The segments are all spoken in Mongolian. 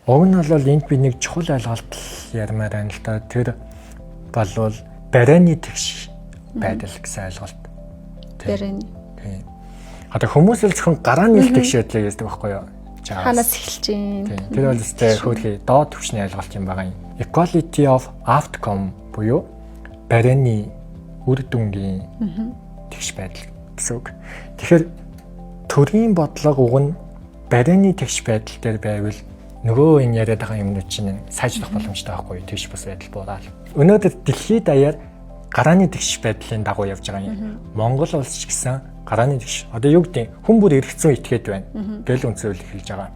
Уг нь бол энд би нэг чухал ойлголт ярмаар байна л да. Тэр болвол барайны тэгш байдал гэсэн ойлголт. Барайны. Тийм. Одоо хүмүүс л зөвхөн гарааны л тэгш байдлыг ярьдаг байхгүй юу? Ханаас эхэлж байна. Тэр бол өстэй хөөрхий доод түвшний ойлголт юм байгаа юм. Equality of outcome буюу барайны үр дүнгийн тэгш байдал гэсэн үг. Тэгэхээр төрийн бодлого уг нь барайны тэгш байдал дээр байвал нөгөө энэ яриад байгаа юмнууд чинь сайжрах боломжтой байхгүй, тэгш бус байдал буураад. Өнөөдөр дэлхийд даяар гарааны тэгш байдлын дагуу явж байгаа юм. Монгол улс ч гэсэн гарааны тэгш. Одоо юу гэдэг, хүн бүр эрх зүйн этгээд байна гэл үндсэн үйл эхэлж байгаа.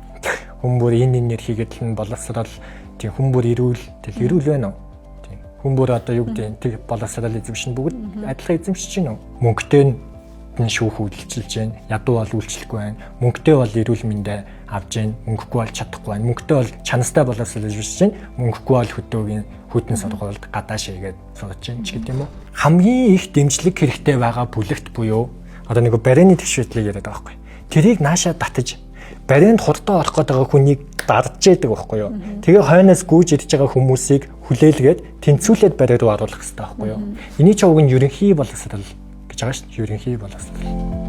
Хүн бүр энэ энэ нэр хийгээд л боловсрол, тийм, хүн бүр эрүүл, тэл эрүүл байна уу? Тийм. Хүн бүр одоо юу гэдэг, тэг боловсрол эзэмшин, бүгд адилхан эзэмшиж байна уу? Мөнгөтэй нь шүүх үйлчилж байна. Ядуу бол үйлчлэхгүй байна. Мөнгөтэй бол эрүүл мэндэ авж байна. Мөнгөгүй бол чадахгүй байна. Мөнгөтэй бол чанартай боловсрол эзэмшиж байна. Мөнгөгүй бол хөдөөгийн хүйтэн сургуульд гадаа шийгээд сурч байна ч гэдэг юм уу. Хамгийн их дэмжлэг хэрэгтэй байгаа бүлэгт буюу одоо нэг барайны тэгш байдлыг яриад байгаа байхгүй. Тэрийг наашаа татаж барайнд хурдан орох гээд байгаа хүнийг дардж яадаг байхгүй юу. Тэгээ хойноос гүйж идэж байгаа хүмүүсийг хүлээлгээд тэнцвүүлээд барай руу оруулах хэрэгтэй байхгүй юу. Эний ч уг нь ерөнхий боловсрол гэж байгаа шүү дээ. Ерөнхий боловсрол.